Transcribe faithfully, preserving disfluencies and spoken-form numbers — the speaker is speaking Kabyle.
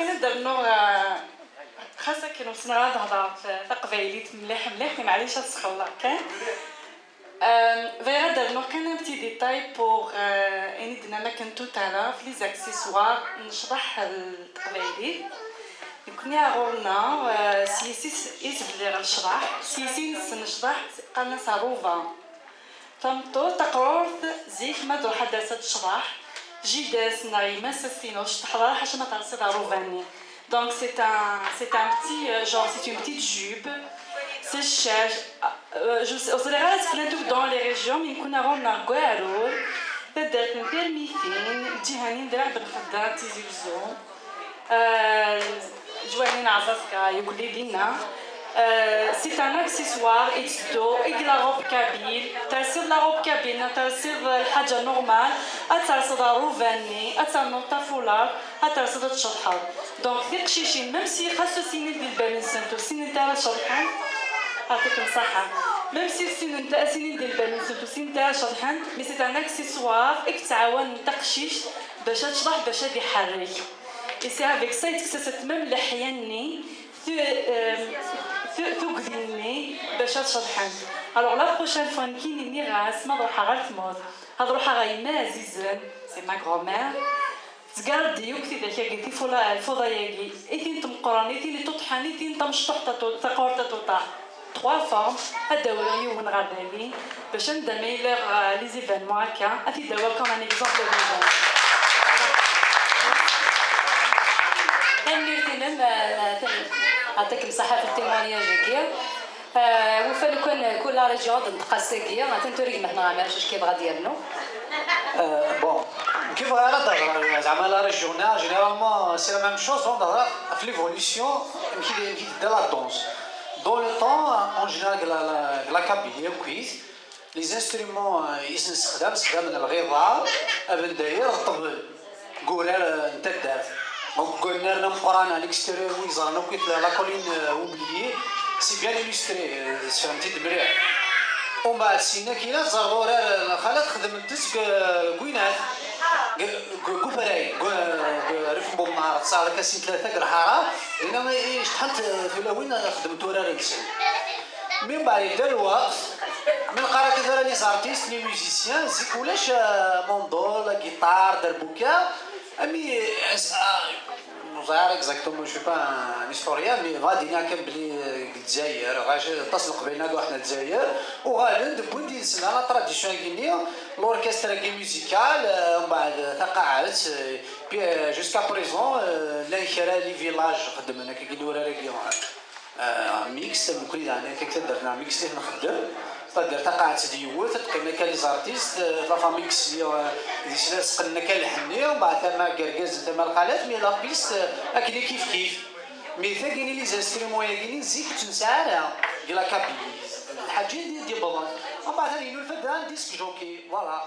Ad rnuɣ, eh, xas akken ur ssneɣ ad hedreɣ taqbaylit mliḥ mliḥ, mais maɛlic ad sxelleɣ kan. Euh, bɣiɣ ad rnuɣ kan un petit détail pour, euh, ayen i d-tennam akken tout à l'heure, les accessoires n ccḍeḥ n teqbaylit. Nekkni ɣur-neɣ, euh, s yis-s i s-bdiɣ lecḍeḥ, s yis-s i nessen lecḍeḥ, qqaren-as rruba. Tameṭṭut taqrurt, zik ma d-ruḥ ad d-tas ad tecḍeḥ, jida-s neɣ yemma-s ad s-tini ur tceṭṭḥeḍ ara ḥaca ma tersiḍ rruba-nni. Donc c'est un, c'est un petit, euh, genre, c'est une petite jupe, c'est cher. Euh, je sais, ur ẓriɣ ara teflantut dans les régions, mais nekkni ɣur-neɣ deg Waɛrur, taddart n Tirmitin, lǧiha-nni n Draɛ Ben Xeddad, Tizi Uzzu. Euh, Joanine Azazka, Youkli Dina. Euh, c'est un accessoire, it's do, et de la robe kabyle. Tersiḍ la robe kabyle, neɣ tersiḍ lḥaǧa normale, ad terseḍ rruba-nni, ad ternuḍ tafulaḍ, ad terseḍ ad tceḍḥeḍ. Donc, tiqcicin, même si xas ur ssinent di lbal-nsent, ur ssinent ara ceḍḥent, yeɛṭikem ṣṣeḥḥa. Même si ur ssinent, ur ssinent di lbal-nsent, ur ssinent ara ceḍḥent, mais c'est un accessoire i yettɛawanen taqcict bac ad tecḍeḥ, bac ad iḥerrek. Et c'est avec ça i ttekkes-asent même leḥya-nni, tu-, euh, tu-, tugdi-nni, bac ad ceḍḥent. Alors, la prochaine fois, nekkini nniɣ-as, ma ad ruḥeɣ ɣer tmurt, ad ruḥeɣ ɣer yemma ɛzizen, c'est ma grand-mère, tgardi akk tidak-agi, tifula-, lfuḍa-agi, i tin tmeqqren, i tin iṭuṭḥen, i tin tamecṭuḥt taqurt ad tuṭaḥ. Trois formes, ad d-awiɣ yiwen ɣer dagi, bac anda ma yella, euh, les événements akka, ad t-id-awiɣ comme un exemple vivant. Tanemmirt-inem, euh, ad t-, ad t-akem ṣaḥa ɣef le témoignage-agi. Euh, ufan kan kul la région ad d-tenṭeq ass-agi, atan tura gma-tneɣ Ɛmir Cicki yebɣa ad yernu. Euh, bon, kif ara d-, zeɛma la région-nneɣ, généralement, c'est la même chose, on a l'évolution, amek i, amek i tedda la danse. Dans le temps, en général, la, la, la Kabylie, akkit, les instruments, euh, i s-nessexdam, sexdamen lɣiḍa, abendayer, ṭṭbel, deg urar, euh, n taddart. Donc, deg unnar ameqqran, à l'extérieur, wi yeẓran akk la, la colline, euh, oubliée, c'est bien illustré, euh, tessefhem-t-id mliḥ. Umbeɛd, sinna kila, teẓreḍ urar, euh, lxalat xedmen-t deg, euh, deg winat, deg, deg, deg ufray, deg, deg rrif n Bumnar, tesɛa akka sin tlata deg lḥara, dinna i, i ceṭṭḥent, euh, tulawin, euh, xedment urar-nsen. Min baɛd yedda lweqt, mi neqqar akka tura les artistes, les musiciens, zik ulac, euh, monde, la guitare, darbuka, ami, euh, ur ẓriɣ ara exactement, je suis pas un historien, mais bɣiɣ ad iniɣ kan belli, euh, deg Lezzayer, ɣas aṭas n Leqbayel ad ruḥen ar Lezzayer, uɣalen-d, wwin-d yid-sen la tradition-agi-nni, l'orchestre-agi musical, euh, mbeɛd taqaɛet, euh, puis, euh, jusqu'à présent, euh, llan kra les villages xeddmen akkagi urar-agi. Euh, mixte, nekkni daɣen akka deg taddart-nneɣ mixte i t-nxeddem. C'est-à-dire taqaɛet d yiwet, ad teqqim akka les artistes, euh, la famille Kesli, euh, d isla seqqnen akka lḥenni, mbeɛd tama n yergazen, tama n lxalat, mais la piste, euh, akken i kif kif. Mais tagini les instruments-yagini zik ur tt-nesɛi ara deg la Kabylie. Lḥaǧa i d-yewwḍen. Mbeɛd ad yennulfa-d un disc jockey, voilà.